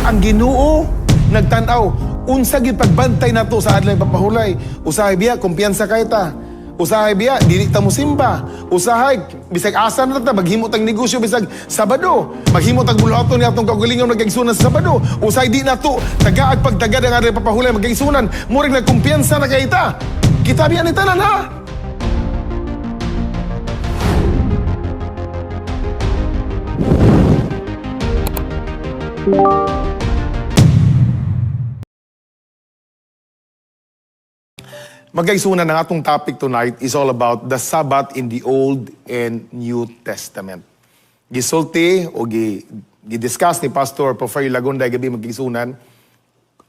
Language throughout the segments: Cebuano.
Ang Ginoo nagtan-aw unsa gyud pagbantay nato sa adlaw papahulay. Usahay biya kumpiyansa kay ta. Usahay biya dili ta mosimba. Usahay bisag asa na ta maghimo tag negosyo bisag Sabado. Maghimo tag buluhaton ni atong kaugalingon nagkaigsunan sa Sabado. Usahay di nato tagaag pagtagad ang adlaw papahulay magkaigsunan. Murag nagkumpiyansa na kay ta. Kita biya ni tanan ha. Magkaigsunan, ang atong topic tonight is all about the Sabbath in the Old and New Testament. Gisulti o gi-discuss ni Pastor Porfirio Lagunday gabi, magkaigsunan,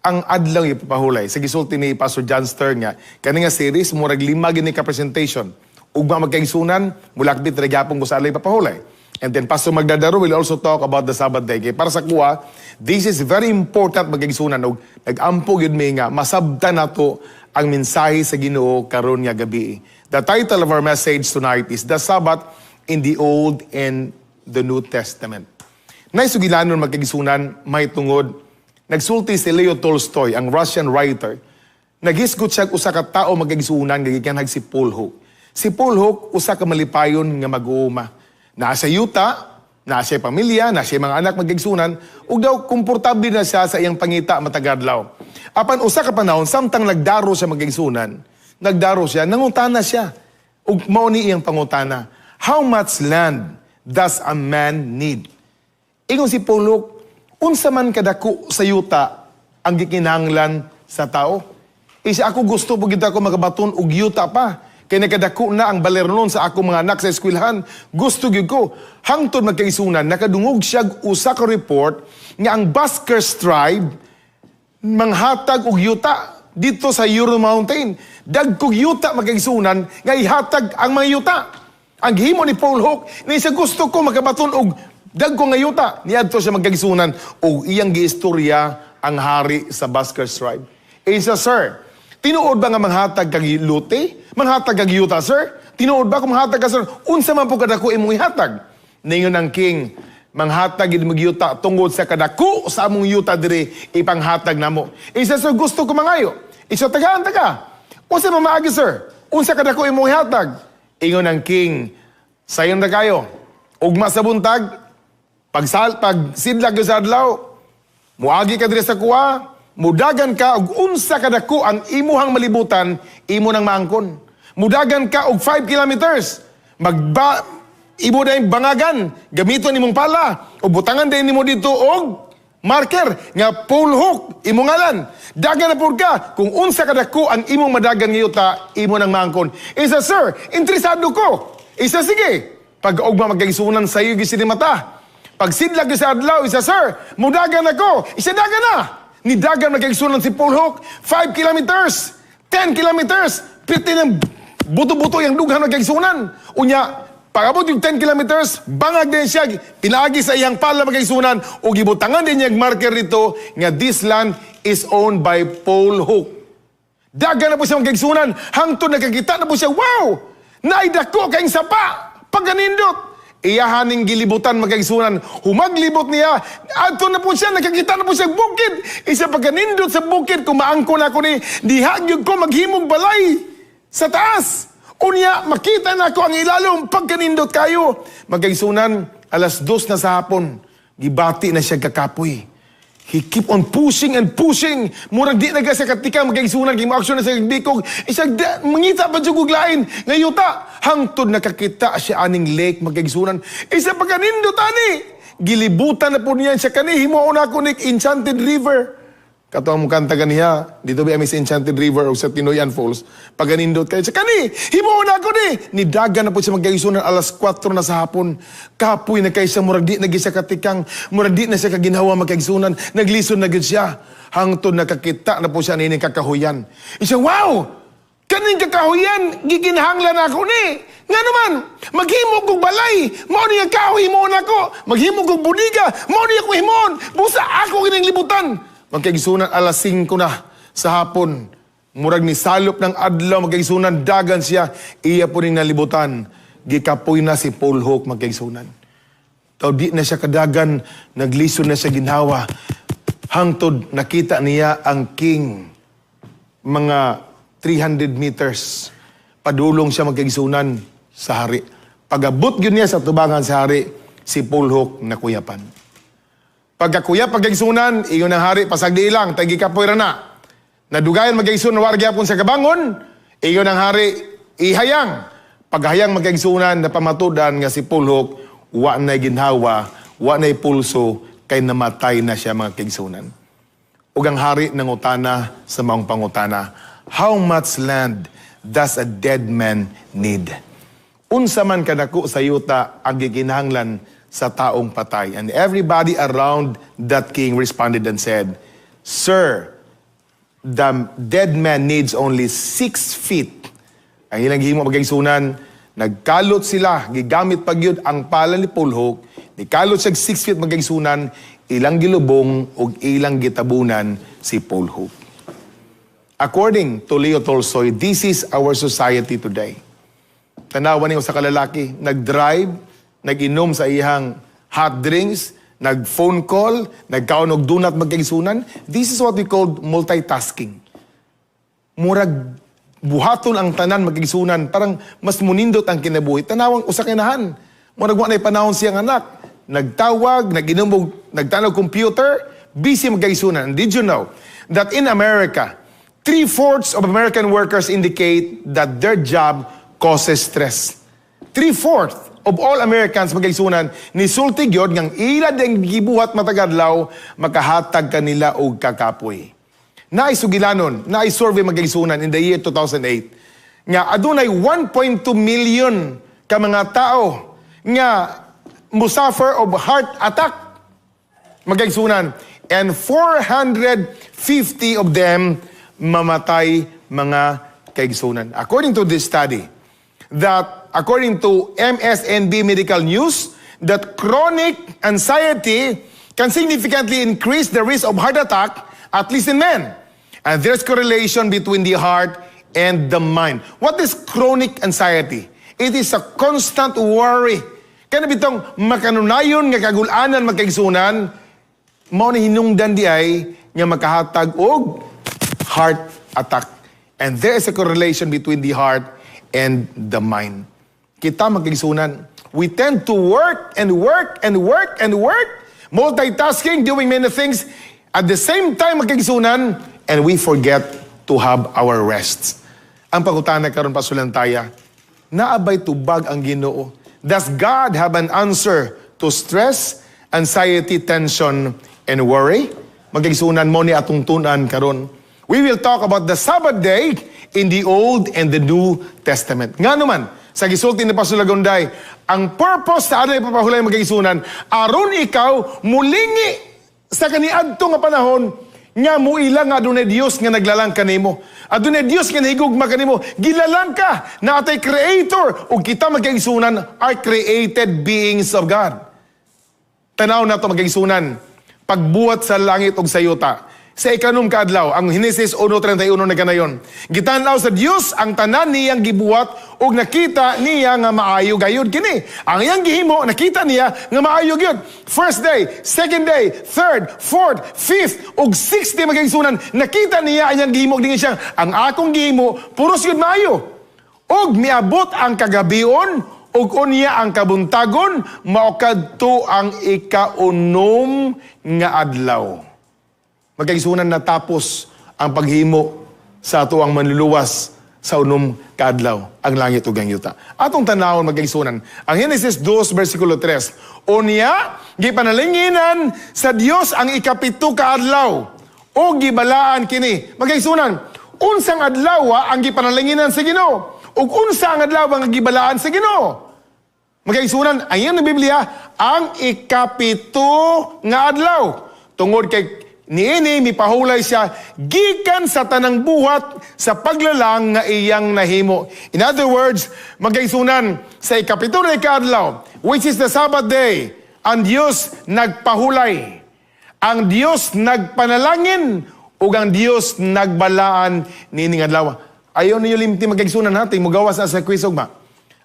ang adlaw ipapahulay. Sa gisulti ni Pastor John Stern nga, kani nga series, murag lima gini ka presentation. Ugma, magkaigsunan, mulakbit ra gyapon ko sa adlaw ipapahulay. And then Pastor Magdadaro will also talk about the Sabbath day. Kay para sa kuha, this is very important, magkaigsunan, og nag-ampo gyud mi nga masabtan nato ang mensahe sa Ginoo karon nga gabi. The title of our message tonight is The Sabbath in the Old and the New Testament. Naisugilanon, magkaigsunan, may tungod nagsulti si Leo Tolstoy, ang Russian writer. Naghisgot siya usa ka tao, magkaigsunan, nga gikanhag si Paul Hook. Si Paul Hook usa ka malipayon nga mag-uuma. Nasa yuta, nasa pamilya, nasa mga anak, magkaigsunan, ug daw komportable na siya sa iyang pangita matag adlaw. Apan usa ka panahon, samtang nagdaro siya, magkaigsunan, nagdaro siya, nangutana siya. Ug mao ni iyang pangutana: "How much land does a man need?" Ingon si Paul Hook, "Unsa man kadako sa yuta ang gikinahanglan sa tao?" Isa ako gusto po gid ako makabaton og yuta pa. Kay nakadako na ang balernon sa ako mga anak sa eskwelahan. Gusto gyud ko. Hangtod, magkaigsunan, nakadungog siya usa ka report nga ang Baskers tribe manghatag og yuta dito sa Euro Mountain. Dagkog yuta, magkaigsunan, nga ihatag ang mga yuta. Ang gihimo ni Paul Hook, ni sa gusto ko makabaton og dagko nga yuta. Niadto siya, magkaigsunan, og iyang giistorya ang hari sa Baskers tribe. Isa, "Sir, tinuod ba nga manghatag kag lote? Manghatag kag yuta, sir? Tinuod ba kung manghatag ka, sir? Unsa man po kadako imong ihatag?" Ningon ang king, "Manghatag gid mig yuta tungod sa kadako sa among yuta diri ipanghatag namo." Isa, "Sir, gusto ko mangayo." Isa, "Tagaan taga. Unsa man maagi, sir? Unsa kadako imong ihatag?" Ingon ang king, "Sayon na kayo. Ugma sa buntag, pagsal pag sidlag sa adlaw, muagi ka diri sa kuwa, mudagan ka og unsa kadako ang imuhang malibutan, imo nang maangkon. Mudagan ka og 5 kilometers. Magba imo na bangagan, gamiton nimong pala o butangan din nimo dito og marker nga Paul Hook imo ngalan. Dagan na pud ka kung unsa kadako ang imong madagan nga yuta, imo nang maangkon." Isa, "Sir, interesado ko." Isa, "Sige." Pag ugma, magkaigsunan, sayo gyud mata. Pag sidlag sa adlaw, isa, "Sir, mudagan ako." Isa, "Dagan na." Nidagan, magkaigsunan, si Paul Hook, 5 kilometers, 10 kilometers, piti ng buto-buto yung dughan, magkaigsunan. Unya, pag-abot yung 10 kilometers, bangag din siya, pinaagi sa iyang pala, magkaigsunan, o gibutangan din niya marker dito, nga this land is owned by Paul Hook. Dagan na po siya, magkaigsunan, hangtod nakakita na po siya, wow! Naidako kayong sapa, pagkanindot. Iyahaning gilibutan, magkaigsunan, humaglibot niya, adto na po siya, nakakita na po siya bukid. Isa, pagkanindot sa bukid, kumaangko na ako ni, diha gyud ko maghimog balay sa taas. Unya, makita na ako ang ilalom pagkanindot kayo. Magkaigsunan, 2:00 na sa hapon, gibati na siya kakapoy. He keep on pushing and pushing. Murag di na sa katika, magkaigsunan, kay mo action na sa bikog. Isa, mangita pa jud og lain nga yuta. Hangtod nakakita siya aning lake, magkaigsunan. Isa, pagkanindot ani. Gilibutan na po niya siya kani himuon ako ni Enchanted River. Kato ang kanta ganiha, dito ba sa Enchanted River o sa Tinoyan Falls. Pagkanindot kayo siya, kani, himuon ako ni. Nidagan na po siya, magkaigsunan, 4:00 na sa hapon. Kapoy na kay siya, murag di na siya katikang, murag di na siya kaginhawa, magkaigsunan, naglisod na gid siya. Hangtod nakakita na po siya nining kakahuyan. Isa, "Wow! Kaning kakahuyan, gikinahanglan ako ni. Nga naman, maghimo kog balay, mao ni ang kahoy himuon ako. Maghimo kog budiga, mao ni ako himuon. Busa ako kining libutan." Magkaigsunan, 5:00 na sa hapon. Murag ni salop ng adlaw, magkaigsunan, dagan siya, iya po ning nalibutan. Gikapoy na si Paul Hook, magkaigsunan. Taw di na siya kadagan, naglisod na siya ginhawa. Hangtod nakita niya ang king mga 300 meters. Padulong siya, mga kaigsuonan, sa hari. Pagabot gyud niya sa tubangan sa hari, si Paul Hook nakuyapan. Pagkakuyap, mga kaigsuonan, ingon ang hari, "Pasagdi lang, tagi kapoy ra na." Nadugayan, mga kaigsuonan, wa gyapon sa kabangon, ingon ang hari, "Ihayang." Paghayang, mga kaigsuonan, napamatudan nga si Paul Hook, wa na ginhawa, wa na pulso, kay namatay na siya, mga kaigsuonan. Ug ang hari nangutana sa maong pangutana, "How much land does a dead man need?" Unsa man kadako sa yuta ang gikinahanglan sa taong patay? And everybody around that king responded and said, "Sir, the dead man needs only 6 feet." Ang ilang gihimo, mga kaigsuonan, nagkalot sila, gigamit pa gyud ang pala ni Paul Hook, nikalot siya 6 feet, mga kaigsuonan, ilang gilubong ug ilang gitabunan si Paul Hook. According to Leo Tolstoy, this is our society today. Tanawan niyo sa kalalaki, nag-drive, nag-inom sa iyang hot drinks, nag-phone call, nagkaon og donut, mga kaigsuonan. This is what we call multitasking. Murag buhaton ang tanan, mga kaigsuonan, parang mas munindot ang kinabuhi. Tanawang usa ka inahan. Murag wa na'y panahon siyang anak. Nagtawag, nag-inom og nagtanaw computer, busy, mga kaigsuonan. And did you know that in America, three-fourths of American workers indicate that their job causes stress? Three-fourths of all Americans, mga kaigsuonan, nisulti gyud ngang ila ding gibuhat matag adlaw makahatag kanila og kakapoy. Naay sugilanon, naay survey, mga kaigsuonan, in the year 2008 nga adunay 1.2 million ka mga tao nga musuffer of heart attack, mga kaigsuonan, and 450 of them mamatay, mga kaigsuonan. According to this study, that according to MSNB Medical News, that chronic anxiety can significantly increase the risk of heart attack, at least in men. And there's correlation between the heart and the mind. What is chronic anxiety? It is a constant worry. Kana bitong makanunayon nga kagulanan, mga kaigsuonan, mao ni hinungdan di ay nga makahatag og heart attack. And there is a correlation between the heart and the mind. Kita, mga kaigsuonan, we tend to work and work and work and work, multitasking, doing many things at the same time, mga kaigsuonan, and we forget to have our rests. Ang pangutana karon, pasulantaya, naa bay tubag ang Ginoo? Does God have an answer to stress, anxiety, tension, and worry? Mga kaigsuonan, mao ni atong tun-an karon. We will talk about the Sabbath day in the Old and the New Testament. Nga naman, sa gisulti ni Pastor Lagunday, ang purpose sa adunay ipapahulay, mga kaigsuonan, aron ikaw mulingi sa kaniadto nga panahon nga muila nga adunay Dios nga naglalang kanimo. Adunay Dios nga nahigugma kanimo. Gilalang ka na atay creator ug kita, mga kaigsuonan, are created beings of God. Tanaw nato, mga kaigsuonan, pagbuhat sa langit ug sa yuta. Sa ikanom ka adlaw, ang Henesis 1:31 na kanayon. Gitan-aw sa Dios ang tanan niyang gibuhat ug nakita niya nga maayo gayud kini. Ang iyang gihimo, nakita niya nga maayo gyud. First day, second day, third, fourth, fifth, ug sixth day, mga kaigsuonan, nakita niya ang iyang gihimo, dingi siya, "Ang akong gihimo puros gyud maayo." Ug miabot ang kagabion ug unya ang kabuntagon, mao kadto ang ikaunom nga adlaw. Mga kaigsuonan, natapos ang paghimo sa ato ang Manluluwas sa unom kaadlaw ang langit ug ang yuta. Atong tanawon, mga kaigsuonan, ang Genesis 2 versikulo 3. Unya gipanalanginan sa Dios ang ikapito ka adlaw ug gibalaan kini. Mga kaigsuonan, unsang adlaw ang gipanalanginan sa Ginoo? Ug unsa ang adlaw ang gibalaan sa Ginoo? Mga kaigsuonan, ayon ng Biblia, ang ikapito nga adlaw. Tungod kay niini mipahulay siya gikan sa tanang buhat sa paglalang nga iyang nahimo. In other words, mga kaigsuonan, sa ikapito na ikaadlaw, which is the Sabbath day, ang Dios nagpahulay. Ang Dios nagpanalangin ug ang Dios nagbalaan niining adlaw. Ayaw ninyo limti, mga kaigsuonan, natin mugawas na sa quiz ugma.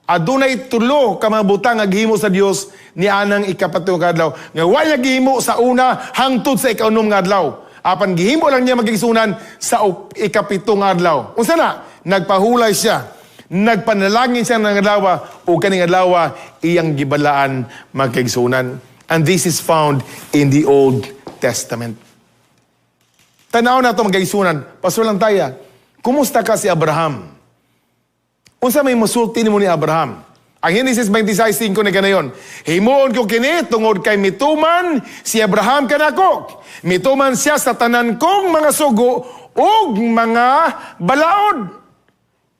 Adunay tulo ka mga butang nga gihimo sa Dios ni anang ikapito nga adlaw nga wa niya gihimo sa una hangtod sa ikaunom nga adlaw. Apan gihimo lang niya, mga kaigsuonan, sa ikapito nga adlaw. Unsa na? Nagpahulay siya. Nagpanalangin siya ng adlaw o kaning adlaw iyang gibalaan, mga kaigsuonan. And this is found in the Old Testament. Tanaw na ito, mga kaigsuonan. Pastor lang taya. Kumusta ka si Abraham? Unsa may musulti nimo ni Abraham? Ang Genesis 26:5 ni kanayon. "Himuon ko kini tungod kay mituman si Abraham kanako. Mituman siya sa tanan kong mga sugo ug mga balaod."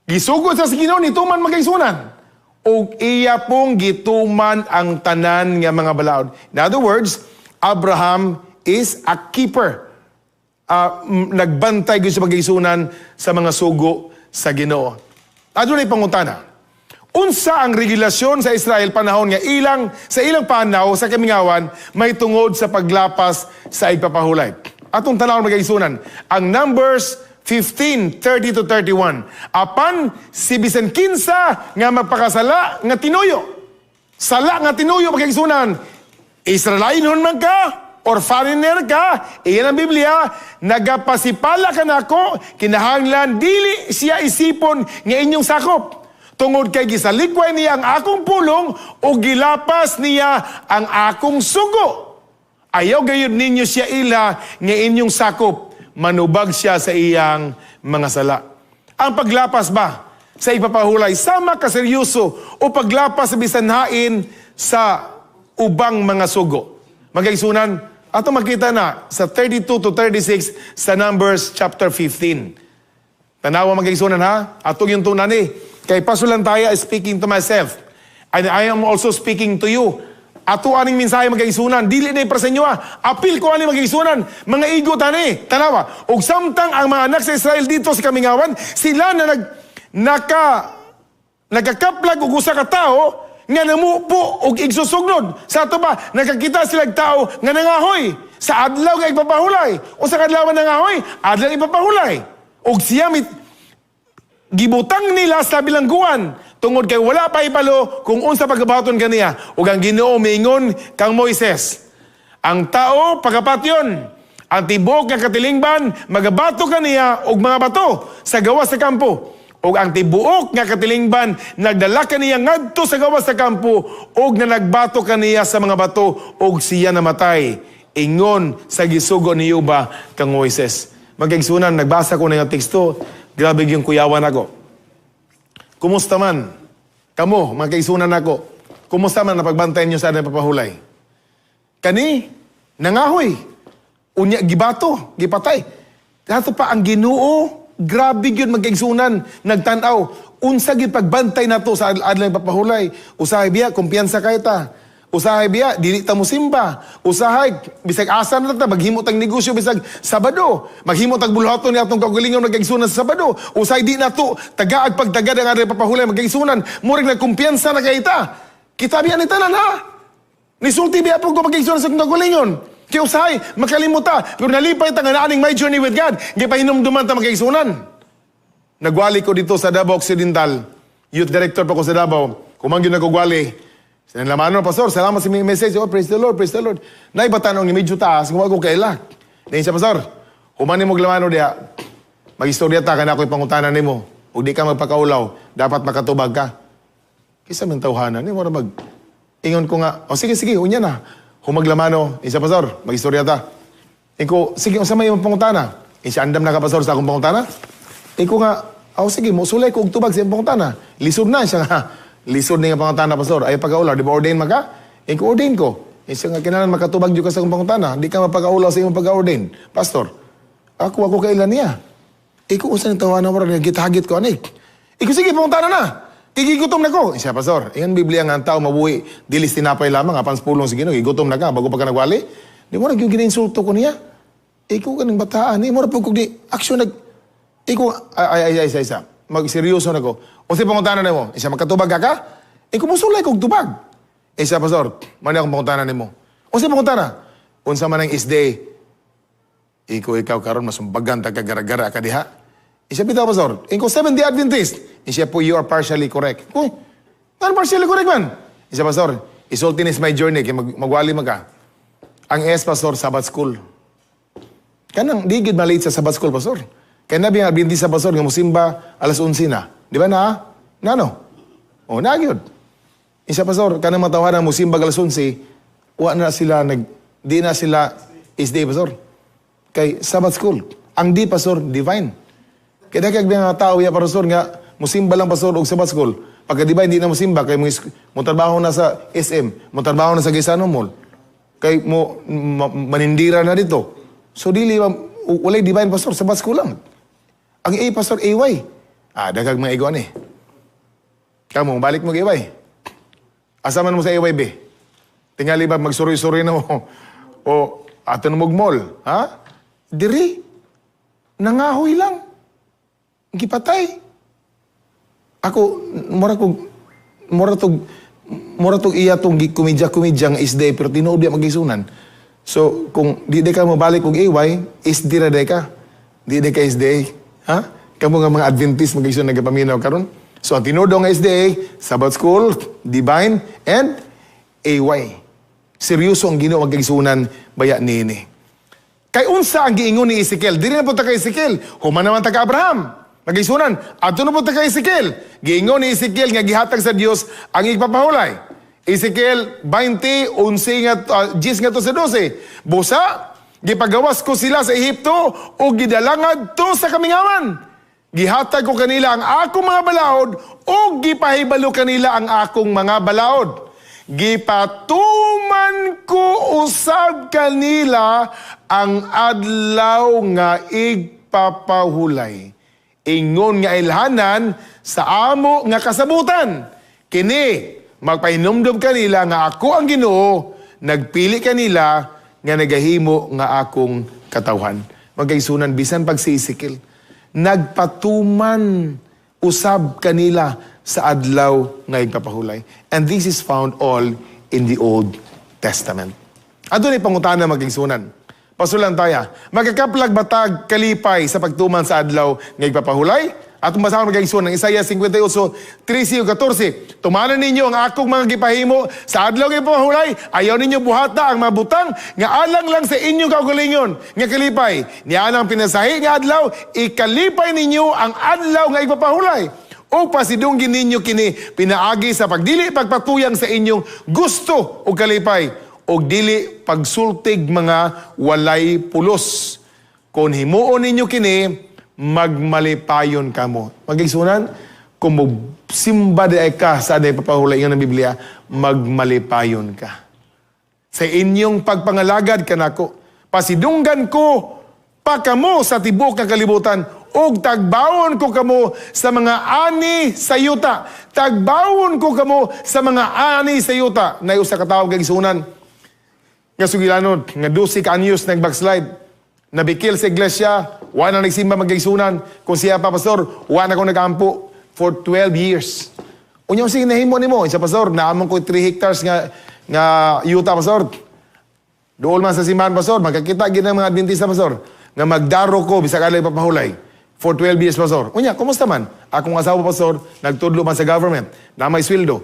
Gisugo sa Ginoo, nituman, mga kaigsuonan. Ug iya pong gituman ang tanan nga mga balaod. In other words, Abraham is a keeper. Nagbantay gyud sa pagkaigsuonan sa mga sugo sa Ginoo. Adunay pangutana. Unsa ang regulasyon sa Israel panahon nga ilang sa ilang panaw sa kamingawan may tungod sa paglapas sa igpapahulay? Atong tanawon, mga kaigsuonan, ang Numbers 15:30 to 31. "Apan si bisan kinsa nga magpakasala nga tinuyo." Sala nga tinuyo, mga kaigsuonan. Israelite man ka or foreigner ka, iyan ang Biblia, "nagapasipala kanako, kinahanglan dili siya isipon nga inyong sakop. Tungod kay gisalikway niya ang akong pulong o gilapas niya ang akong sugo. Ayaw gayud ninyo siya ila nga inyong sakop. Manubag siya sa iyang mga sala." Ang paglapas ba sa ipapahulay sama kaseryoso o paglapas sa bisan hain sa ubang mga sugo? Mga kaigsuonan, ato makita na sa 32 to 36 sa Numbers chapter 15. Tanawa, mga kaigsuonan, ha? Atong yung tunan eh. Kay pasulantaya is speaking to myself. And I am also speaking to you. Ato aning mensahe, mga kaigsuonan, dili na para sa inyo ha. Apil ko ani, mga kaigsuonan, mga igo tani. Tanawa. Og samtang ang mga anak sa Israel dito sa kamingawan, sila na nag naka nagakaplag og usa ka tawo nga namupo og igsusugnod. Sa ato ba, nakakita sila og tao nga nangahoy sa adlaw nga ipapahulay. Usa ka adlaw nangahoy, adlaw ipapahulay. Og siya mit, gibutang nila sa bilangguan tungod kay wala pa ibalo kung unsa pagabaton kaniya. Ug ang Ginoo miingon kang Moises, "Ang tao pagapatyon, ang tibuok nga katilingban magabato kaniya og mga bato sa gawas sa kampo." Ug ang tibuok nga katilingban nagdala kaniya ngadto sa gawas sa kampo ug na nagbato kaniya sa mga bato ug siya namatay ingon sa gisugo ni Jehova kang Moises. Mga kaigsuonan, nagbasa ko na nga teksto, grabe yung kuyawan ako. Kumusta man? Kamo, mga kaigsuonan nako. Kumusta man na pagbantay niyo sa adlaw papahulay? Kani, nangahoy. Unya, gibato, gipatay. Dato pa ang Ginoo, grabe yun, mga kaigsuonan, nagtanaw. Unsa gyud pagbantay nato sa adlaw papahulay? Usahay biya, kumpiyansa kay ta. Usahay biya, dili ta mo simba. Usahay, bisag asa na ta, maghimo tag negosyo bisag Sabado. Maghimo tag buluhaton ni atong kaugalingon, mga kaigsuonan, sa Sabado. Usahay di nato tagaag pagtagad ang adlaw papahulay, mga kaigsuonan. Murag nagkumpiyansa na kay ta. Kita biya ni tanan ha. Nisulti biya po ko, mga kaigsuonan, sa akong kaugalingon. Kaya usahay, makalimuta. Pero nalipay ta nga naaning My Journey with God. Gipahinumduman ta, mga kaigsuonan. Nagwali ko dito sa Davao Occidental. Youth director pa ko sa Davao. Kumangyo nagugwali. Sinalaman, "Pastor, salamat sa message." "Oh, praise the Lord, praise the Lord." Naibatanong ni medyo taas, kung ako kaila. Nain siya, "Pastor, humani mo glamano diha. Mag-istorya ta, kana ako'y pangutanan nimo. Ug di ka magpakaulaw, dapat makatubag ka." Kisa man tawhanan, ni mo mag... Ingon ko nga, "Oh, sige, sige, unya na." Humaglamano, isa, "Pastor, mag-istorya ta." Iko, "Sige, unsa may imong pangutana?" Isa, "Andam na ka, Pastor, sa akong pangutana?" Iko nga, "Oh, sige, mosulay ko og tubag sa imong pangutana." Lisod na siya nga. "Lisod ni nga pangutana, Pastor. Ay pagkaulaw, di ba ordain man ka?" Iko, "Ordain ko." Isa nga, "Kinahanglan makatubag jud ka sa akong pangutana. Di ka mapakaulaw sa imong pagka-ordain. Pastor." Ako kailan niya. Iko, "Unsa ni tawana mo, gitagit ko anik." Iko, "Sige, pangutana na. Kigigutom na ko." Siya, "Pastor, ingon Biblia nga ang tao mabuhi dili sa tinapay lamang apan sa pulong sa Ginoo. Gigutom na ka bago pa ka nagwali." Di mo yung ginainsulto ko niya. Iko kaning bataan, ni mo ra pud di action nag Iko ay ay ay ay ay magseryoso na ko. "Unsa pangutana nimo?" Isa, "Makatubag ka ka?" Iko, "Musulay kog tubag." Isa, "Pastor, man akong pangutana nimo." "Unsa pangutana?" "Unsa man ang isday?" Iko, "Ikaw karon masumbagan ta ka, gara-gara ka diha." Isa, "Bitaw, Pastor." Iko, "Seventh Day Adventist." Isa po, "You are partially correct." Uy, Ano, partially correct man? Isa, Pastor, isulti ni my journey, kay magwali man ka. Ang S, Pastor, Sabbath School. Kanang, di gid malate sa Sabbath School, Pastor. Kaya nabi nga, binti sa Pastor, nga musimba alas 11 na. Di ba na? Nano? O, na gyud. Isa, Pastor, kanang matawaran musimba alas 11, wa na sila, di na sila SDA, Pastor. Kay Sabbath School. Ang D, Pastor, divine. Kaya kag mga tao ya, Pastor, nga musimba lang, Pastor, og Sabbath School. Pagka divine, di na musimba kay mo trabaho na sa SM, mo trabaho na sa Gaisano Mall. Kay mo manindira na dito. So dili walay divine, Pastor, Sabbath School lang. Ang A, Pastor, AY. Ah, daghag mga iguan eh. Kamo, balik mo AY. Asa man mo sa AYB? Tingali ba magsuroy-suroy na mo? O ato na mog mall, ha? Diri. Nangahoy lang. Gipatay. Ako, mura tog iya tong komedya-komedya nga isda pero tinuod di magisunan. So, kung di ka mabalik og AY, SD ra day ka. Di ka SDA. Ha? Kamo nga mga Adventist magisunan nagapaminaw karon. So, ang tinuod nga SDA, Sabbath School, Divine, and AY. Seryoso ang Ginoo magkigsunan baya niini. Kay unsa ang giingon ni Ezekiel? Dili na po ta kay Ezekiel. Human naman ta ka Abraham. Magigsunan, adto na po ta kay Ezekiel. Giingon ni Ezekiel nga gihatag sa Dios ang igpapahulay. Ezekiel 20, 11 nga, 10 nga to sa 12. Busa, gipagawas ko sila sa Ehipto o gidalangad to sa kamingawan. Gihatag ko kanila ang akong mga balaod o gipahibalo kanila ang akong mga balaod. Gipatuman ko usab kanila ang adlaw nga igpapahulay. Ingon nga ilhanan sa amo nga kasabutan. Kini magpahinumdom kanila nga ako ang Ginoo, nagpili kanila nga nagahimo nga akong katawhan. Magkaigsunan, bisan pag si Ezekiel, nagpatuman usab kanila sa adlaw nga igpapahulay. And this is found all in the Old Testament. Adto ni pangutana, magigsunan. Pasulan taya, magkakaplag batag kalipay sa pagtuman sa adlaw nga igpapahulay? Atong basahon, magigsunan, Isaiah 58, 13 ug 14. Tumanan ninyo ang akong mga gipahimo sa adlaw nga igpapahulay. Ayaw ninyo buhata ang mga butang nga alang lang sa inyong kaugalingon nga kalipay. Niya ang pinasahi nga adlaw, ikalipay ninyo ang adlaw nga igpapahulay. O pasidunggin ninyo kini pinaagi sa pagdili pagpatuyang sa inyong gusto o kalipay o dili pagsultig mga walay pulos. Kung himuon ninyo kini, magmalipayon kamo. Magigsunan, kung simba di ay ka sa aday papahulay ng Biblia, magmalipayon ka. Sa inyong pagpangalagad kanako, pasidunggan ko pa kamo sa tibuok nga kalibutan ug tagbawon ko kamo sa mga ani sa yuta. Tagbawon ko kamo sa mga ani sa yuta. Nay usa ka tawo, gigsunan, nga sugilanon nga 12 ka anyos nag-backslide. Nabikil sa iglesia, wa na nagsimba, magigsunan. Kung siya pa, Pastor, wa na ko nag-ampo for 12 years. Unya, sige nahimo nimo? Isa, Pastor, naamon ko 3 hectares nga yuta, Pastor. Dool man sa simbahan, Pastor, magkakita gid ng mga Adventista, Pastor, nga magdaro ko bisag alay papahulay. For 12 years, Pastor. Unya, kumusta man? Akong asawa, Pastor, nagtudlo man sa government, na may sweldo.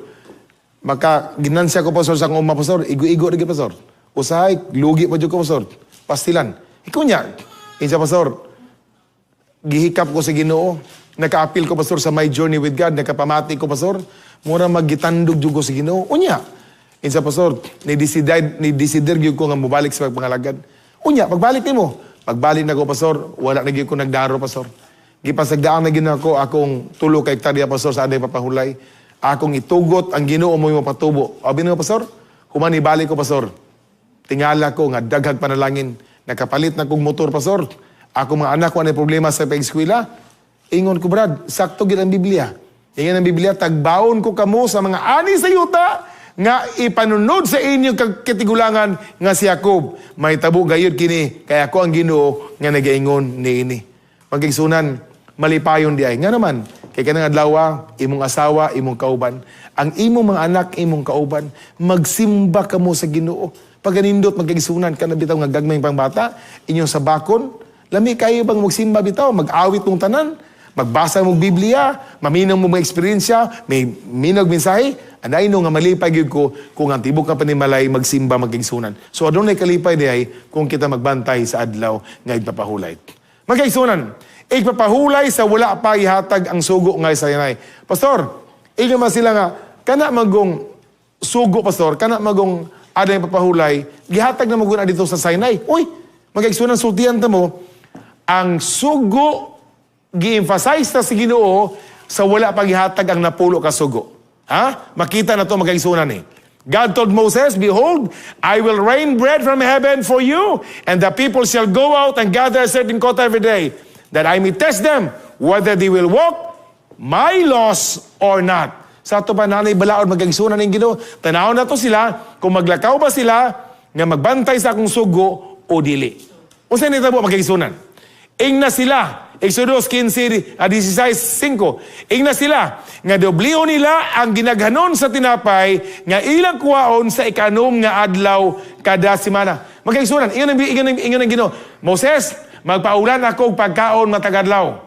Maka ginansya ko, Pastor, sa akong uma, Pastor, igo-igo ra gyud, Pastor. Usahay, lugi pa jud ko, Pastor. Pastilan. Ikaw niya, insa, Pastor, gihikap ko sa Ginoo. Nakaapil ko, Pastor, sa my journey with God. Nakapamati ko, Pastor. Mura maggitandog jud ko sa Ginoo. Unya, insa, Pastor, ni-decider gyud ko nga mobalik sa pagpangalagad. Unya, pagbalik nimo, pagbalik na ko, Pastor, wala na gyud ko nagdaro, Pastor. Gipasagdaan na gyud nako akong 3 ka hektarya, Pastor, sa aday papahulay. Akong itugot ang Ginoo mo patubo. Abi nimo, Pastor, human ibalik ko, Pastor. Tingala ko nga daghag panalangin. Nakapalit na kong motor, Pastor. Ako mga anak ko anay problema sa pag-eskwela. Ingon ko, Brad, sakto gid ang Biblia. Ingon ang Biblia, tagbawon ko kamo sa mga ani sa yuta nga ipanunod sa inyong katigulangan nga si Jacob. May tabo gayud kini, kaya ako ang Ginoo nga nagaingon niini. Pagigsunan, malipayon di ay. Nga naman, kay kanang adlaw, imong asawa, imong kauban, ang imong mga anak, imong kauban, magsimba kamo sa Ginoo. Pagkanindot magkagisunan ka na bitaw nga gagmay pang bata, inyong sabakon, lami kayo bang magsimba bitaw, mag-awit mong tanan, Magbasa mo Biblia, maminaw mo mga eksperyensya, may minog mensahe, anay no nga malipay gyud ko kung ang tibok nga panimalay magsimba, magkaigsunan. So adunay kalipay diay kung kita magbantay sa adlaw nga igpapahulay. Magkaigsunan, igpapahulay sa wala pa ihatag ang sugo nga sa Sinai. Pastor, ingon man sila nga kana magong sugo, pastor, kana magong adlaw papahulay, gihatag na magun dito sa Sinai. Uy, magkaigsunan, sultian ta mo, ang sugo gi-emphasize na si Ginoo sa wala paghihatag ang 10 ka sugo. Ha? Makita na to, magkaigsunan eh. God told Moses, "Behold, I will rain bread from heaven for you, and the people shall go out and gather a certain quota every day, that I may test them whether they will walk my laws or not." Sa ato pa nanay balaod, magkaigsunan ng Ginoo. Tanaw na to sila kung maglakaw ba sila nga magbantay sa akong sugo o dili. Unsa nitabo, magkaigsunan? Ingna sila, Exodus 15, 16:5. Ingna sila, nga dobliho nila ang ginaghanon sa tinapay nga ilang kuwaon sa ikanom nga adlaw kada semana. Magkaigsunan, ingon ang Ginoo, "Moses, magpaulan ako og pagkaon matag adlaw.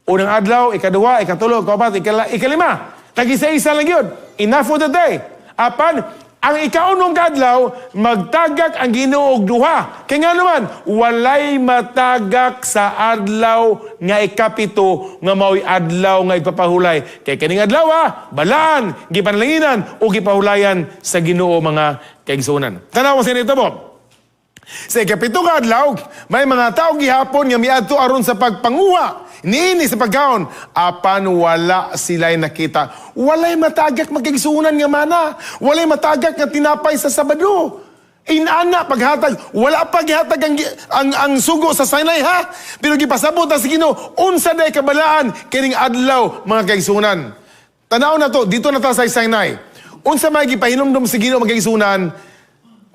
Unang adlaw, ikaduha, ikatulo, ikapat, ikalima. Tag-isa-isa lang yun. Enough for the day. Apan, ang ikaunom ka adlaw, magtagak ang Ginoo og duha. Kay nga naman, walay matagak sa adlaw nga ikapito nga mao'y adlaw nga ipapahulay. Kay kining adlaw, balaan, gipanalanginan o gipahulayan sa Ginoo, mga kaigsunan." Tanawa sa nito mo. Sa ikapito nga adlaw, may mga tao gihapon nga miadto aron sa pagpanguha niini sa pagkaon apan wala sila'y nakita. Walay matagak, magkaigsunan, nga mana. Walay matagak nga tinapay sa Sabado. Inana paghatag, wala pa gihatag ang sugo sa Sinai ha. Pero gipasabot na sa Ginoo unsa day kabalaan kining adlaw, mga kaigsunan. Tanaw na to, dito na ta sa Sinai. Unsa may gipahinumdom sa Ginoo, mga kaigsunan,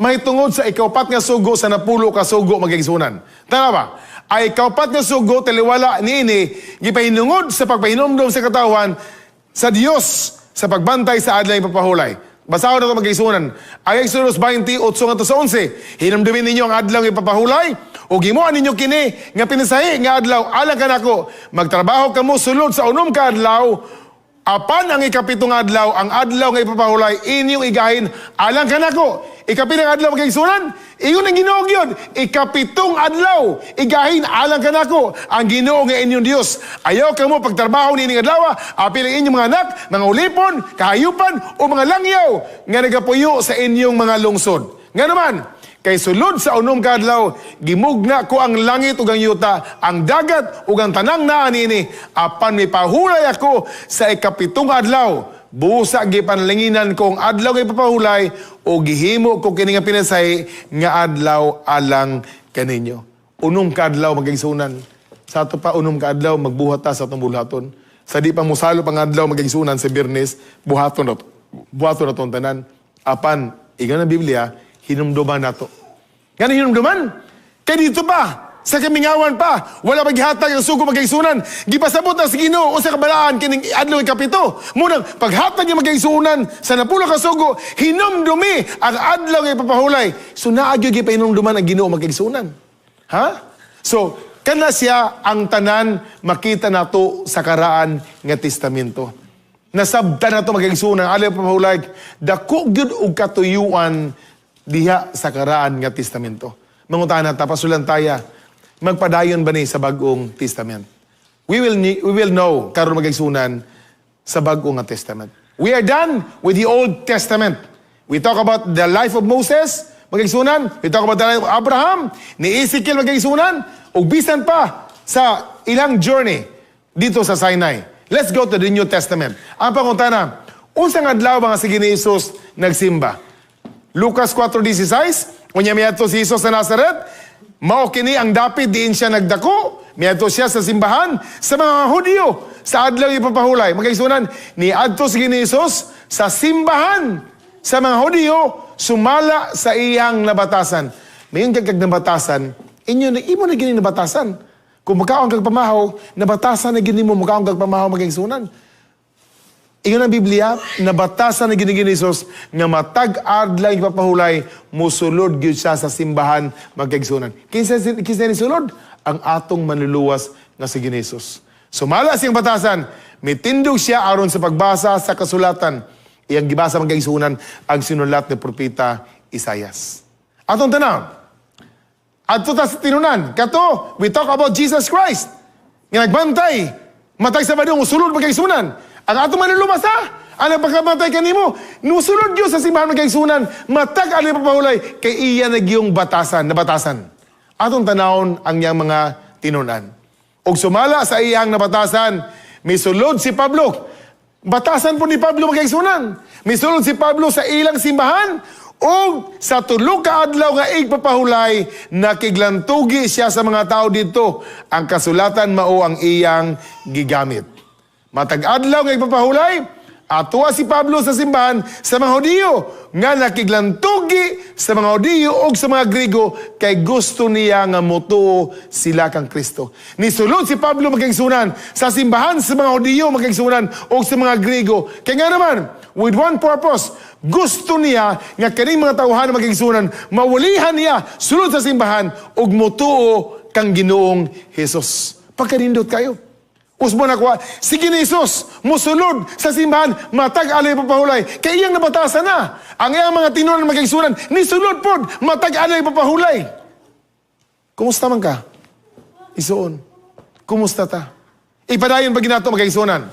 may tungod sa ikaupat nga sugo sa 10 ka sugo, magkaigsunan? Tama ba? Ay ikaupat nga sugo taliwala niini gipahinungod sa pagpahinumdom sa katawan sa Dios sa pagbantay sa adlaw ipapahulay. Basahon na ito, magkaigsunan. Ang Exodus 28 ngadto sa 11. "Hinumdumin ninyo ang adlaw ipapahulay o gimuan ninyo kini nga pinasahi nga adlaw alang kanako. Magtrabaho kamo sulod sa 6 ka adlaw. Apan ang ikapitong adlaw, ang adlaw nga ipapahulay, inyong igahin alang kanako." Ikapilang adlaw, magkaigsunan? Ingon ang Ginoo gyud, ikapitong adlaw, igahin alang kanako, ang Ginoo nga inyong Dios. Ayaw kamo pagtrabaho nining adlaw, apil ang inyong mga anak, mga ulipon, kahayupan o mga langyaw nga nagapuyo sa inyong mga lungsod. Nga naman, kay sulod sa 6 ka adlaw, gimugna ko ang langit ug ang yuta, ang dagat ug ang tanang naa niini. Apan mipahulay ako sa ikapitong adlaw. Busa gipanalanginan ko ang adlaw nga ipapahulay o gihimo ko kini nga pinasahi nga adlaw alang kaninyo." 6 ka adlaw, magkaigsunan. Sa ato pa 6 ka adlaw, magbuhat ta sa atong buhaton. Sa di pa musalo pang adlaw, magkaigsunan, sa Biyernes, buhaton na to. Buhaton na tong tanan. Apan, ingon ang Biblia, hinumduman nato. Ngano hinumduman? Kay dito pa, sa kamingawan pa, wala maghihatag ang sugo, magkaigsunan. Gipasabot na sa Ginoo unsa kabalaan kining adlaw ikapito. Munang paghatag niya, magkaigsunan, sa 10 ka sugo, hinumdumi ang adlaw nga ipapahulay. So naa gyud gipahinumduman ang Ginoo, magkaigsunan. Ha? So, kana siya ang tanan makita nato sa Karaan nga Testamento. Nasabtan nato, magkaigsunan, adlaw ipapahulay, dako gyud og katuyuan diha sa Karaan nga Testamento. Mangutana ta, pasulan taya, magpadayon ba ni sa Bagong Testament? We will know karon, magkaigsunan, sa Bagong nga Testament. We are done with the Old Testament. We talk about the life of Moses, magkaigsunan. We talk about the life of Abraham, ni Ezekiel, magkaigsunan, ug bisan pa sa ilang journey dito sa Sinai. Let's go to the New Testament. Ang pangutana, unsang adlaw ba nga sige ni Jesus nagsimba? Lucas 4:16, unya miadto si Jesus sa Nazaret, mao kini ang dapit diin siya nagdako, miadto siya sa simbahan sa mga Hudyo sa adlaw ipapahulay. Magkaigsunan, niadto si Jesus sa simbahan sa mga Hudyo sumala sa iyang nabatasan. Mayon kag nabatasan, inyo na imo na gini nabatasan. Kung makaon kag pamahaw, nabatasan na gini mo makaon kag pamahaw, magkaigsunan. Ingon ang Biblia, nabatasan na gini ni Jesus nga matag adlaw ipapahulay, musulod gyud siya sa simbahan, magkaigsunan. Kinsa ni sulod? Ang atong manluluwas nga si Jesus. Sumala siyang batasan, mitindog siya aron sa pagbasa sa kasulatan. Iyang gibasa, mga kaigsuonan, ang sinulat ni Propeta Isayas. Atong tanaw, adto ta sa tinunan. Kato, we talk about Jesus Christ. Nga nagbantay, matag Sabado, musulod, mga kaigsuonan. Ang atong Manluluwas ha, ang nagpakamatay kanimo, musulod gyud sa simbahan, mga kaigsuonan, matag adlaw papahulay, kay iya na gyung batasan, nabatasan. Atong tanawon ang iyang mga tinunan. Og sumala sa iyang nabatasan, misulod si Pablo. Batasan po ni Pablo, mga kaigsuonan. Misulod si Pablo sa ilang simbahan ug sa tulo ka adlaw nga igpapahulay, nakiglantugi siya sa mga tao dito. Ang kasulatan mao ang iyang gigamit. Matag adlaw nga igpapahulay, atuwa si Pablo sa simbahan sa mga Hudiyo nga nakiglantugi sa mga Hudiyo ug sa mga Grigo kay gusto niya nga motuo sila kang Kristo. Nisulod si Pablo, mga kaigsuonan, sa simbahan sa mga Hudiyo, mga kaigsuonan, ug sa mga Grigo. Kay nga naman, with one purpose, gusto niya nga kaning mga tawhan, mga kaigsuonan, mawalihan niya sulod sa simbahan ug motuo kang Ginoong Hesus. Pagkanindot kayo. Usbon ako, sige ni Jesus, musulod sa simbahan, matag adlaw papahulay. Kay iyang nabatasan na. Ang iyang mga tinunan, mga kaigsuonan, nisulod pod, matag adlaw papahulay. Kumusta man ka, igsuon? Kumusta ta? Ipadayon pa ginato, mga kaigsuonan.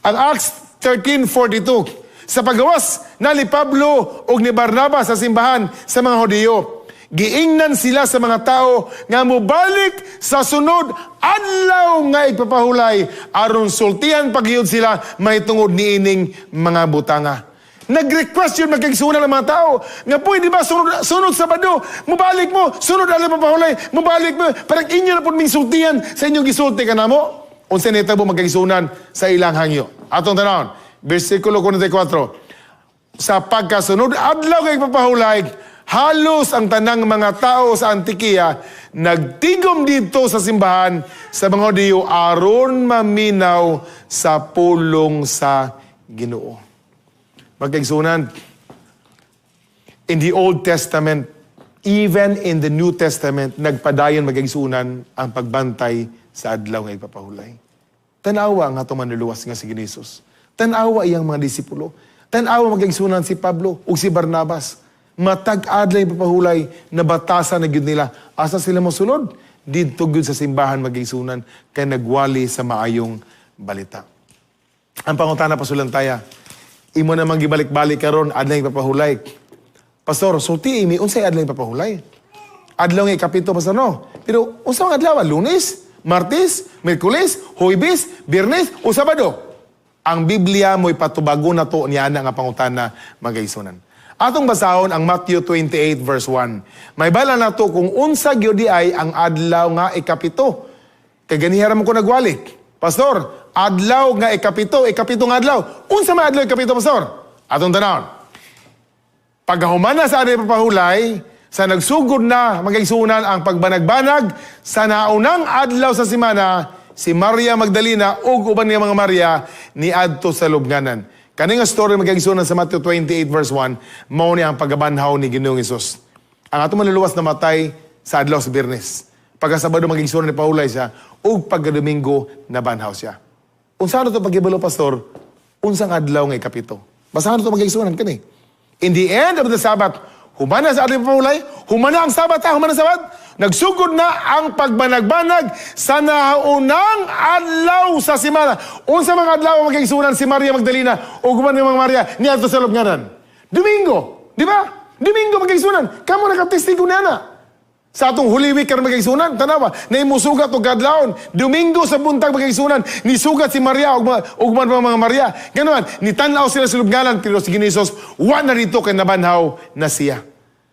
Ang Acts 13:42, sa pagawas na ni Pablo ug ni Barnabas sa simbahan sa mga Hudiyo, giingnan sila sa mga tao nga mobalik sa sunod adlaw nga igpapahulay aron sultihan pagyud sila mahitungod niining mga butanga. Nag-request yun, mga kaigsuonan, ng mga tao nga pwede ba sunod, sunod Sabado, mubalik mo, sunod adlaw papahulay, mubalik mo, parang inyo na po ming sultihan sa inyong gisulti ka namo. Unsa nitabo, mga kaigsuonan, sa ilang hangyo? Atong tanawon, versikulo 44. Sa pagkasunod adlaw nga ipapahulay, halos ang tanang mga tao sa Antioquia nagtigom dito sa simbahan sa mga Hudiyo aron maminaw sa pulong sa Ginoo. Mga kaigsuonan, in the Old Testament, even in the New Testament, nagpadayon, mga kaigsuonan, ang pagbantay sa adlaw nga ipapahulay. Tanawa ang atong Manluluwas nga si Jesus. Tanawa iyang mga disipulo. Tanawa, mga kaigsuonan, si Pablo ug si Barnabas. Matag adlaw ipapahulay, nabatasan na gyud nila. Asa sila mosulod? Didto gyud sa simbahan, mga kaigsuonan, kay nagwali sa maayong balita. Ang pangutana, pasulantaya, imo namang gibalik-balik karon adlaw ipapahulay. Pastor, sulti imi unsay adlaw ipapahulay? Adlaw nga ikapito, pastor, no? Pero unsa ang adlaw? Lunes, Martes, Miyerkules, Huwebes, Biyernes o Sabado? Ang Biblia mo'y patubago na to niya nga pangutana, mga kaigsuonan. Atong basahon ang Matthew 28 verse 1. Mahibal-an nato kung unsa gyud ay ang adlaw nga ikapito. Kay ganiha ra man ko nagwali. Pastor, adlaw nga ikapito, ikapito nga adlaw. Unsa man adlaw ikapito, pastor? Atong tanawon. Pagkahuman na sa adlaw papahulay, sa nagsugod na, mga kaigsuonan, ang pagbanag-banag sa naunang adlaw sa semana, si Maria Magdalena ug uban nga mga Maria niadto sa lubnganan. Kani nga story, mga kaigsuonan, sa Matthew 28 verse 1, mao ni ang pagabanhaw ni Ginoong Hesus. Ang atong Manluluwas namatay sa adlaw sa Biyernes. Pagka Sabado, mga kaigsuonan, ni pahulay siya ug pagka Domingo nabanhaw siya. Unsa na to pagkibalo, pastor? Unsang adlaw nga ikapito? Basahan to, mga kaigsuonan, kani. In the end of the Sabbath, humana sa adlaw pahulay, humana ang Sabat ha, humana ang Sabat, nagsugod na ang pagbanag-banag sa naunang adlaw sa semana. Unsa mga adlaw, mga kaigsuonan, si Maria Magdalena ug uban nga mga Maria niadto sa lubnganan? Domingo, di ba? Domingo, mga kaigsuonan, kamo nakatestigo niana. Sa atong Holy Week karon, mga kaigsuonan, tanawa, na musugat og kadlawon. Domingo sa buntag, mga kaigsuonan, nisugat si Maria ug uban pa mga Maria. Ganon, nitan-aw sila sa lubnganan pero si Ginoong wa na dito kay nabanhaw na siya.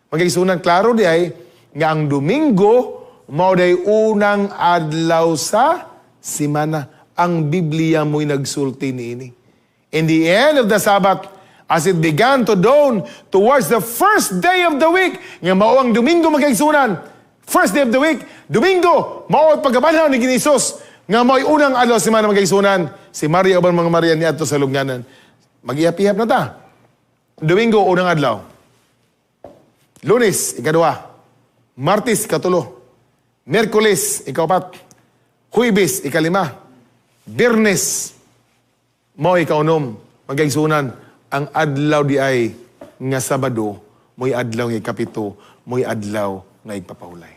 Mga kaigsuonan, klaro di ay nga ang Domingo mao day unang adlaw sa semana. Ang Biblia mo'y nagsulti niini. In the end of the Sabbath, as it began to dawn towards the first day of the week, nga mao ang Domingo, mga kaigsuonan, first day of the week, Domingo, mao ang pagkabanhaw ni Ginoong Hesus, nga mao'y unang adlaw sa semana, mga kaigsuonan, si Maria uban mga Maria niadto sa lubnganan. Mag-ihap-ihap na ta. Domingo, unang adlaw. Lunes, ikaduha. Martes, ikatulo. Miyerkules, ikaupat. Huwebes, ikalima. Biyernes, mo'y kaunom, magaigsunan, ang adlaw di ay nga Sabado, mo'y adlaw nga ikapito, mo'y adlaw nga igpapahulay.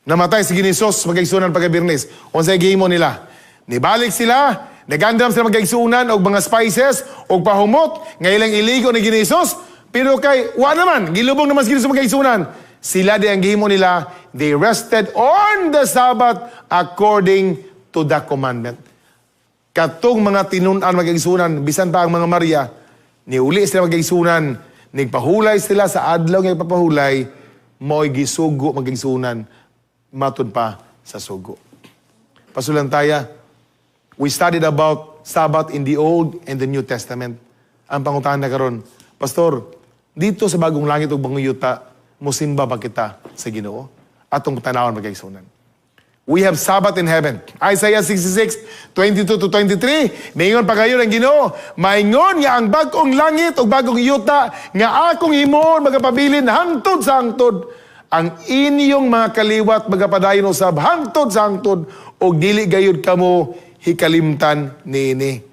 Namatay si Ginoong Hesus, magaigsunan, pagka Biyernes. Unsay gihimo nila? Nibalik sila, nagandam sila, magaigsunan, og mga spices, og pahumot, nga ilang iligo ni Ginoong Hesus, pero kay, wa naman, gilubong naman si Ginoong Hesus, magaigsunan. Sila di ang gihimo nila, they rested on the Sabbath according to the commandment. Katong mga tinun-an, magaigsunan, bisan pa ang mga Maria, niuli sila, magaigsunan, nagpahulay sila sa adlaw nga ipapahulay, mo'y gisugo, magaigsunan, matud pa sa sugo. Pasulantaya, we studied about Sabbath in the Old and the New Testament. Ang pangutana na karon, "Pastor, dito sa bagong langit ug bagong yuta, musimba ba kita sa Ginoo?" Atong tanawon, magaigsunan. We have Sabbath in heaven. Isaiah 66, 22 to 23, Maingon pa kayo ng Ginoo, "Maingon nga ang bagong langit ug bagong yuta nga akong himuon magapabilin hangtod sa hangtod. Ang inyong mga kaliwat magapadayon usab hangtod sa hangtod ug dili gayud kamo hikalimtan niini.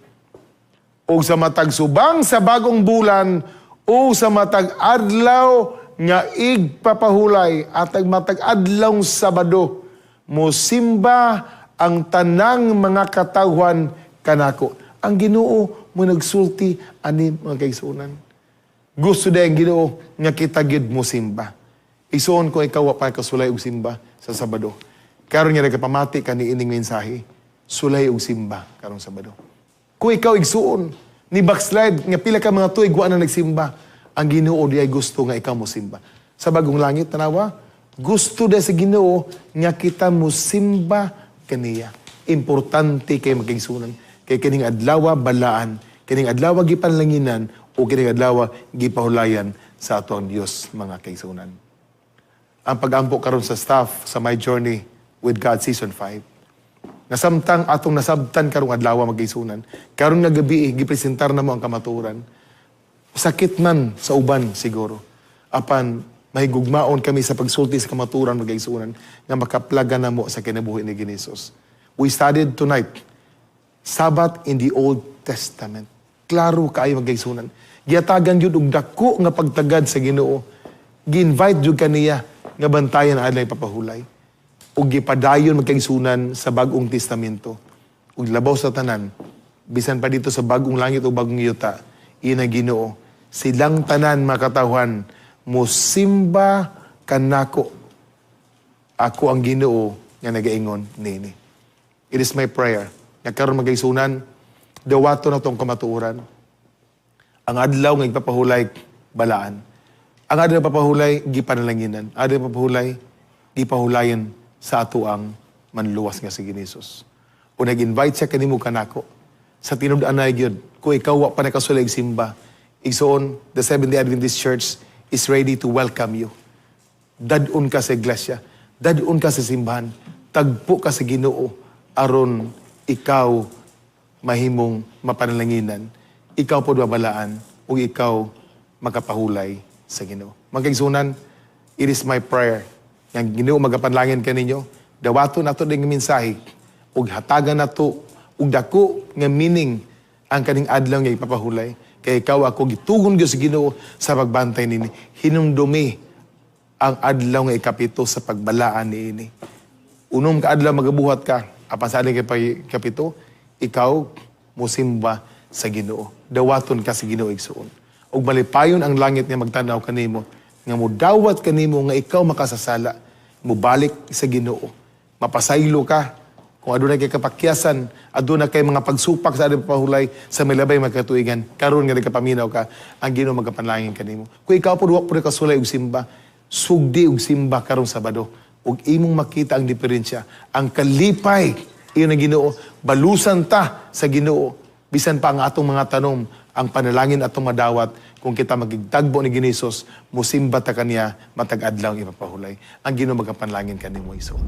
O sa matag subang sa bagong bulan o sa matag adlaw nga igpapahulay at ang matag adlaw Sabado, musimba ang tanang mga katawhan kanako." Ang Ginoo mo nagsulti ani, mga kaigsuonan. Gusto din ang Ginoo nga kita gid musimba. Igsuon ko, ikaw wa pa kasulay og simba sa Sabado. Karon nga nagapamati ka ni ining mensahe, sulay og simba karong Sabado. Kung ikaw, igsuon, ni backslide nga pila ka mga tuig wa na nagsimba, ang Ginoo di ay gusto nga ikaw mosimba. Sa bagong langit, tanawa, gusto di sa Ginoo nga kita mosimba kaniya. Importante kay, magkaigsunan, kay kining adlaw balaan, kining adlaw gipanlanginan o kining adlaw gipahulayan sa ato ang Dios, mga kaigsunan. Ang pagampo karon sa staff sa My Journey with God Season 5. Nasamtang atong nasabtan karong adlaw, magkaigsunan. Karon nga gabi, gipresentar namo ang kamatuoran. Sakit man sa uban siguro. Apan mahigugmaon kami sa pagsulti sa kamatuoran, magkaigsunan, nga makaplaga namo sa kinabuhi ni Ginoong. We studied tonight Sabbath in the Old Testament. Klaro kaayo, magkaigsunan. Giatagan jud og dako nga pagtagad sa Ginoo. Gi-invite jud kaniya nga bantayan ang adlaw papahulay. Ug gipadayon, magkaigsunan, sa Bagong Testamento. Ug labaw sa tanan, bisan pa dito sa bagong langit o bagong yuta, ina Ginoo, "Silang tanan makatawhan musimba kanako. Ako ang Ginoo nga nagaingon nini." It is my prayer nga karon, magaigsunan, dawato na tong kamatuoran. Ang adlaw nga igpapahulay, balaan. Ang adlaw papahulay, gipanalanginan. Ang adlaw papahulay, gipahulayan sa ato ang manluwas nga si Ginoong. O nag-invite siya kanimo, kanako. Sa tinud-anay gyud, kung ikaw wa pa nakasulay simba, igsoon, the Seventh-day Adventist Church is ready to welcome you. Dad-on ka sa iglesia, dad-on ka sa simbahan, tagpo ka sa Ginoo aron ikaw mahimong mapanalanginan, ikaw po babalaan, ug ikaw makapahulay sa Ginoo. Magkaigsunan, it is my prayer nga ang Ginoo magapanlangin kaninyo, dawato nato ding mensahe ug hatagan nato og dako nga meaning ang kaning adlaw nga ipapahulay. Kay ikaw, ako, gitugon gyud sa Ginoo sa pagbantay nini. Hinumdumi ang adlaw nga ikapito sa pagbalaan niini. 6 ka adlaw magabuhat ka, apan sa adlaw kay kapito, ikaw musimba sa Ginoo. Dawaton ka sa Ginoo, igsuon. Ug malipayon ang langit nga magtan-aw kanimo, nga mudawat kanimo nga ikaw makasasala, mubalik sa Ginoo. Mapasaylo ka kung aduna kay kapakyasan, aduna kay mga pagsupak sa adlaw pahulay sa milabay magkatuigan. Karon nga nagkapaminaw ka, ang Ginoo magapanlangin kanimo. Kung ikaw po wa po kasulay og simba, sugdi og simba karong Sabado ug imong makita ang diferensya, ang kalipay iyon ang Ginoo. Balusan ta sa Ginoo bisan pa ang atong mga tanom, ang panalangin atong madawat kung kita magigtagbo ni Ginoong Hesus, musimba ta kaniya matag adlaw ipapahulay. Ang Ginoo magapanlangin kanimo, igsoon.